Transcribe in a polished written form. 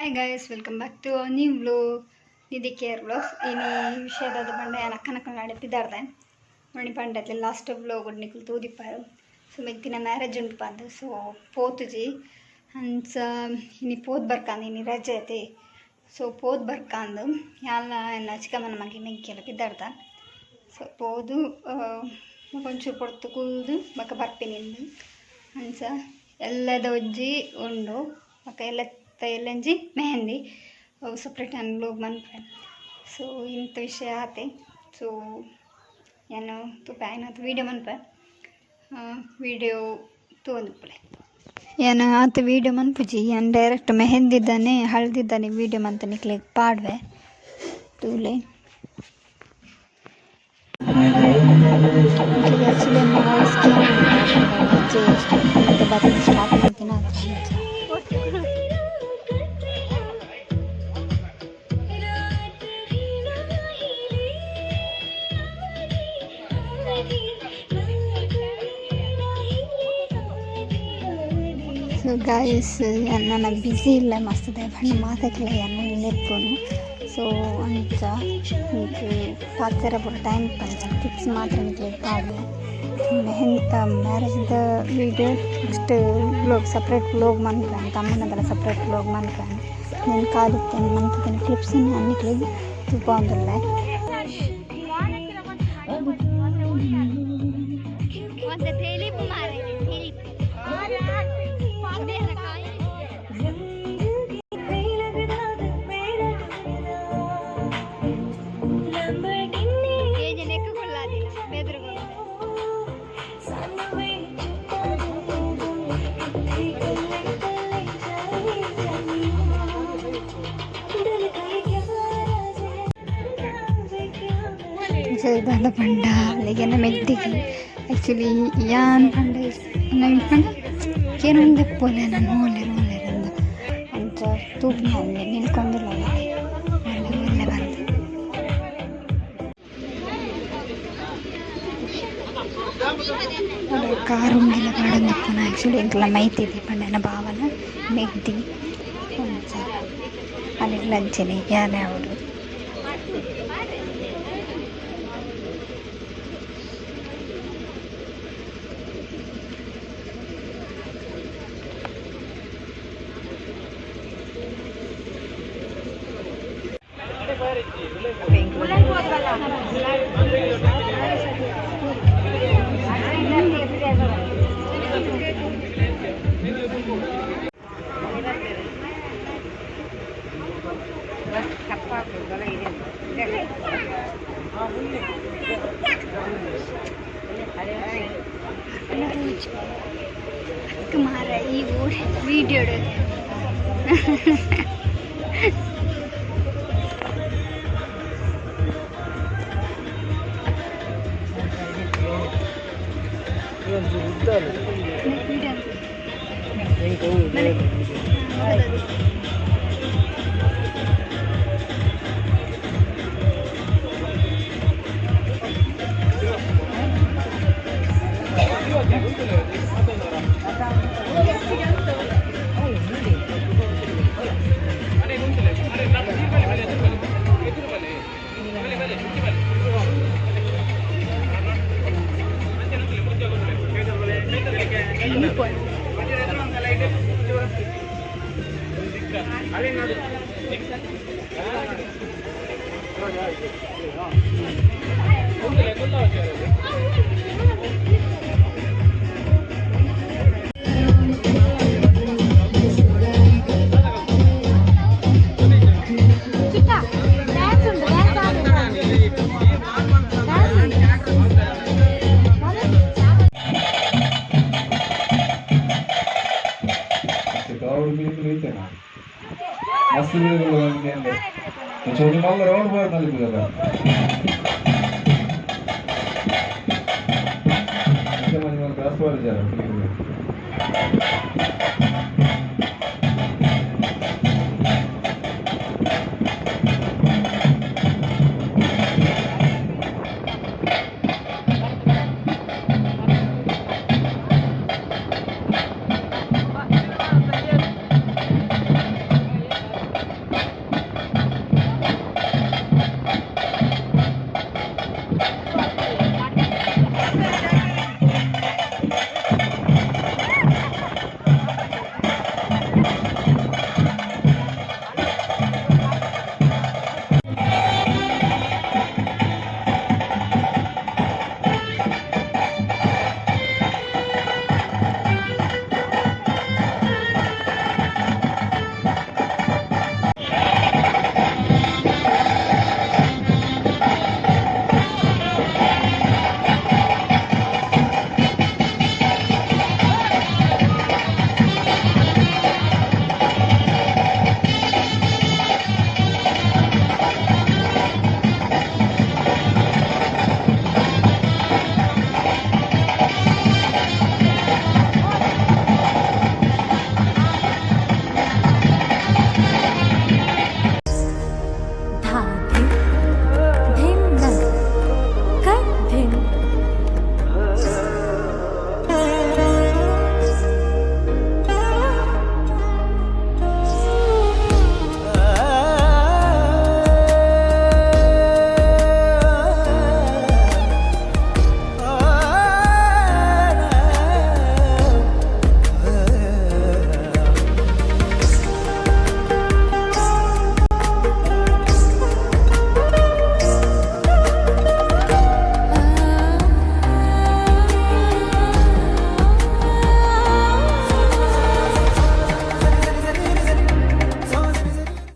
Hi guys, welcome back to new vlog, Nidhi care vlogs. ಇನಿ ವಿಷಯದಾದ ಪಂಡ ಯಾನ್ ಅಕ್ಕನಕ್ಕನ ಪಿದಾರ್ದೆ ಮಣಿ ಪಂಡತ್ಲೆ last vlog ನಿಕುಲು ತೂದಿಪ್ಪಾರು. ಸೊ ಮೆಗ್ದಿನ ಮ್ಯಾರೇಜ್ ಉಂಟು ಪಂದ್ ಸೊ ಪೋತುಜಿ. ಅಂಚ ಇನಿ ಪೋದು ಬರ್ಕಂದು, ಇನಿ ರಜೆ ಐತೆ. ಸೊ ಪೋದು ಬರ್ಕಂದು ಯಾನ್ಲ ಎನ್ನ ಚಿಕ್ಕಮ್ಮನ ಮಗೆ ಮೆಗ್ಗೆಲ್ಲ ಪಿದಾರ್ದ. ಸೊ ಪೋದು ಒಂಚೂರು ಪೊರ್ತು ಕುಲ್ದು ಬೊಕ ಬರ್ಪಿನಿಂದು. ಅಂಚ ಎಲ್ಲದ ಒಂಜಿ ಉಂಡು ಬೊಕ ಎಲ್ಲತ್ತ ಎಲ್ಲಂಜಿ ಮೆಹಂದಿ ಅವು ಸಪ್ರೇಟ್ ಯಾನ್ ವ್ಲೋಗ್ ಮನ್ಪುವೆ. ಸೊ ಇಂತ ವಿಷಯ ಆತೆ. ಸೊ ಯಾನ್ ತೂಪೆ ಆಯ್ನಾತ್ ವೀಡಿಯೋ ಮನ್ಪೆ, ವೀಡಿಯೋ ತೂವೊಂದಿಪ್ಪುಲೆ. ಯಾನ್ ಆತ್ ವೀಡಿಯೋ ಮನ್ಪುಜಿ, ಯಾನ್ ಡೈರೆಕ್ಟ್ ಮೆಹಂದಿದ್ದಾನೆ ಹಳದಿದ್ದಾನೆ ವೀಡಿಯೋ ಮಂತ ನಿಕ್ಲೆಗ್ ಪಾಡ್ವೆ, ತೂಲೆ. ಆ್ಯಕ್ಚುಲಿ ವಾಯ್ಸ್ ಬರೋದು ಸ್ಟಾರ್ಟ್ ಮಾಡ್ತೀನಿ. ಸೊ ಗಾಯ್ಸ್, ನನ್ನ ಬ್ಯುಸಿ ಇಲ್ಲ ಮಸ್ತ್ ಪಂಡ ಮಾತಾಕ್ಲೆ ಎನ್ನ ಇಪ್ಪುನು. ಸೊ ಅಂಚ ಎಂಕ್ ಪಾತೆರ ಪೂರ ಟೈಮ್ ಪಂಚ ಟಿಪ್ಸ್ ಮಾತ್ರ ನಿಕ್ಲೆಗ್ ಪಾಡ್ವೆ. ಮೆಹಂದಿ ಮ್ಯಾರೇಜ್ದ video next vlog, separate vlog ಮನ್ಪುವೆ, ತಮ್ಮನದಲ ಸಪ್ರೇಟ್ ವ್ಲೋಗ್ ಮನ್ಪುವೆ. నేను ಕಾಲಿತ್ತೇನೆ ಮಂತಿದ್ದೇನೆ ಕ್ಲಿಪ್ಸ್ ನಿಕ್ಲೆಗ್ ತೂಪಾವೊಂದುಲ್ಲೆ. ದಾದ ಪಂಡ ಅಲ್ಲಿಗೆನ ಮೆಗ್ದಿಗೆ ಆ್ಯಕ್ಚುಲಿ ಯಾನ್ ಪಂಡ ಪಂಡ ಕೇನೊಂದಿಪ್ಪೊಲೆ ನಾನು ಓಲೆರ್ ಓಲೆರಂದು ಅಂಚ ತೂಪಿನ ಅಲ್ಲಿ ನಿಲ್ಕೊಂದಿಲ್ಲ ಒಲ್ಲೆ ಒಲ್ಲೆ ಬಂದು. ಕಾರ್ ಉಂಗಿಲ ಪಾಡೊಂದಿಪ್ಪುನ. ಆ್ಯಕ್ಚುಲಿ ಎಂಕ್ಲ ಮೈತಿದಿ ಪಂಡ ಎನ್ನ ಭಾವನ ಮೆಗ್ದಿ. ಅಂಚ ಅಲೆಗ್ಲ ಅಂಚೆನೆ ಯಾನೆ ಆವೊಡು. ಮಾರ ಈ ವೀಡಿಯೋಡು. ಮಸ್ತ್ ಚೋಟಿ ಮಲ್ಲ ರೌಂಡ್ ಬಾರ್ ನಲಿಪುದಲ್ಲ. ಮಂಜಿ ಮಲ್ಲ ಕ್ರಾಸ್ ಬಾರ್.